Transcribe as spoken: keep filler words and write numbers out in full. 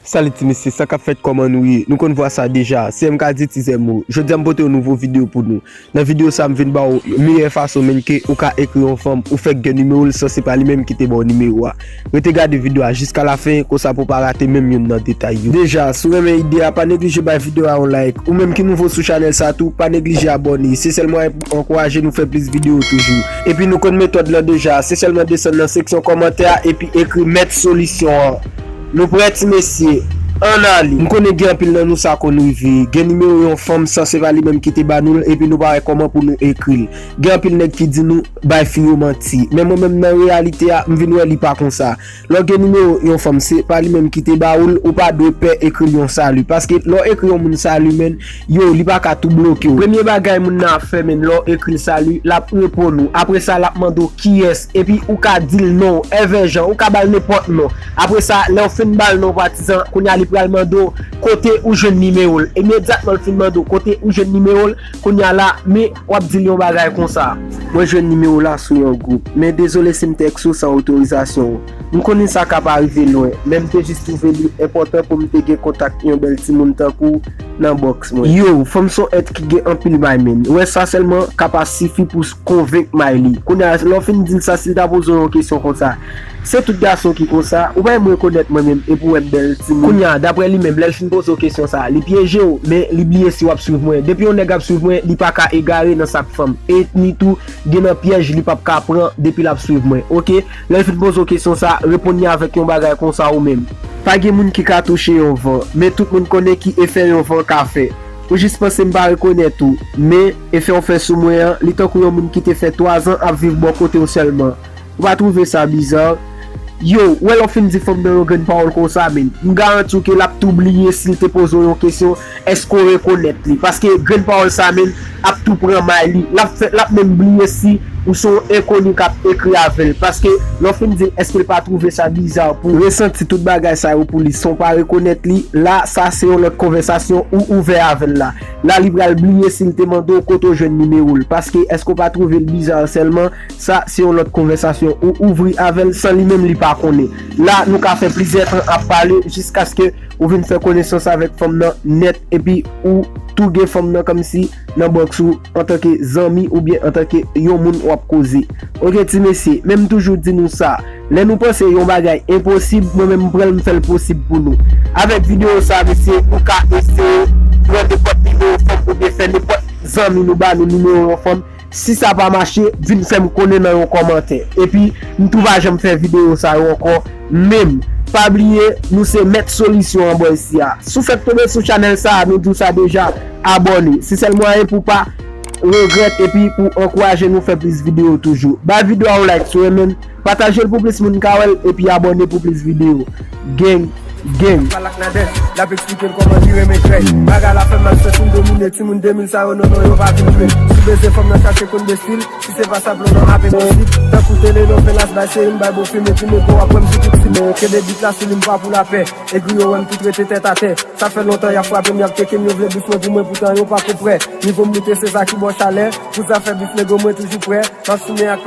Salut ti mesye, sa k ap fèt, kòman nou ye? Nou konn vwa sa deja, se M K D T Z M O. Jodi a m pote yon nouvo videyo pou nou. Nan videyo sa m vin ba w meyè fason menn ke ou ka ekri yon fanm, ou fèk gen nimewo l san se pa li menm ki te ba w nimewo a. Rete gade videyo a jiska lafen, konsa pou w pa rate menm youn nan detay yo. Deja, si w renmen ide a, pa neglije bay videyo a yon like. Ou menm ki nouvo sou chanèl sa tou, pa neglije abòne. Se sèl mwayen pou ankouraje nou fè plis videyo toujou. Epi nou konn metòd lan deja, se sèlman desann nan seksyon kòmantè a epi ekri mèt solisyon an. Nou prè ti mesye, ann ale. M konnen gen anpil nan nou sa konn rive. Gen nimewo yon fanm san se pa li menm ki te ba nou l epi nou pa wè kòman pou nou ekri l. Gen anpil nèg ki di nou bay fi yo manti. Men mwen menm nan reyalite a, m vin wè li pa konsa. Lè w gen nimewo yon fanm se pa li menm ki te ba ou l, ou pa dwe pè ekri l yon sali. Paske lè w ekri yon moun sali menn, yo, li pa ka tou bloke w. Premye bagay moun nan ap fè menn, lè w ekri l sali, l ap reponn ou. Apre sa, l ap mande w kiyès. Epi ou ka di l non, èvè jan, ou ka ba l nenpòt non. Apre sa, lè w fin ba l non patizan, kounye a li pral mande w kote ou jwenn nimewo l. Imedyatman l fin mande w kote ou jwenn nimewo l, kounye a la, men w ap di l yon bagay konsa. Mwen jwenn nimewo w la sou yon gwoup, men dezole si m tèks ou san otorizasyon w. M konnen sa ka pa rive lwen, men m te jis twouve li enpòtan pou m te gen kontak yon bèl timoun tankou w nan bòks mwen. Yo, fanm se yon èt ki gen anpil may menn. Wè sa sèlman ka pa sifi pou s- konvenk may li. Kounye a, lè w fin di l sa, si l ta poze w yon kesyon konsa, se tout gason ki konsa, ou pa janm rekonèt mwen menm epi w wè m bèl timoun. Kounye a, daprè li menm, lè l fin poze w kesyon sa, li pyeje w, men li bliye si w ap swiv mwen. Depi yon nèg ap swiv mwen, li pa ka egare nan sa k fanm. E ni tou, gen nan pyèj li p ap ka pran depi l ap swiv mwen. Oke? Lè l fin poze w kesyon sa, reponn li avèk yon bagay konsa ou menm. Pa gen moun ki ka touche yon van, men tout moun konnen ki efè yon van ka fè. Ou jis panse m pa rekonèt ou, men efè w fè sou mwen an, li tankou yon moun ki te fè twazan ap viv bò kote w sèlman. Ou pa twouve sa biza? Yo, w wè lè w fin di fanm nan yon grenn pawòl konsa, menn, m garanti w ke l ap tou bliye si l te poze w yon kesyon, èske w rekonèt li? Paske grenn pawòl sa, menn, ap tou pran may li. L ap fè, l ap menm bliye si ou se yon enkoni k ap ekri avè l. Paske lè w fin di l, èske l pa twouve sa biza pou resanti tout bagay sa yo pou li san w pa rekonèt li? La, sa se yon lòt konvèsasyon ou ouvè avè l la. La, li pral bliye si l te mande w kote w jwenn nimewo l. Paske èske w pa twouve l biza sèlman? Sa se yon lòt konvèsasyon ou ouvri avè l san li menm li pa konnen. La, nou ka fè plizyè tan ap pale jiskaske ou vin fè konesans avèk fanm nan nèt epi ou tou gen fanm nan kòmsi nan bòks ou antanke zanmi oubyen antanke yon moun w ap koze. Oke ti mesye, men m toujou di nou sa, lè nou panse yon bagay enposib, mwen menm m pran l m fè l posib pou nou. Avèk videyo sa mesye, ou ka eseye pran nenpòt nimewo fanm oubyen fè nenpòt zanmi nou ba nou nimewo yon fanm. Si sa pa mache, vin fè m konnen nan yon kòmantè. Epi, m tou pa janm fè videyo sa yo ankò. Menm, pa bliye, nou se mèt solisyon an bò isi a. Si w fèk tonbe sou chanèl sa a, nou di w sa deja, abòne. Se sèl mwayen pou w pa regrèt epi pou w ankouraje nou fè plis videyo toujou. Bay videyo a yon like si w renmen l, pataje l pou plis moun ka wè l, epi abòne pou plis videyo. Gang, gang. Pral ak Nadège, l ap eksplike l kòman li renmen krèy. Bagay la fè m mal, sèt moun domine, timoun de mil sa yo, non, non, yo pa vin jwe. Si w bezwen fanm nan chache konn destil, si se pa sa plan nan ap enposib. Tankou tele non fè las bay se yon bay bon fim, epi nego ap wè m sou tout sim. Kenbe bit la sou li, m pa pou lapè. E griyo wè m tout rete tèt atè. Sa fè lontan y ap frape m, y ap teke m, yo vle bif mwen pou mwen, poutan yo pa kou prè. Nivo m moute, se sa ki ba w chalè. Pou zafè bif nego mwen toujou prè. M ap simen ak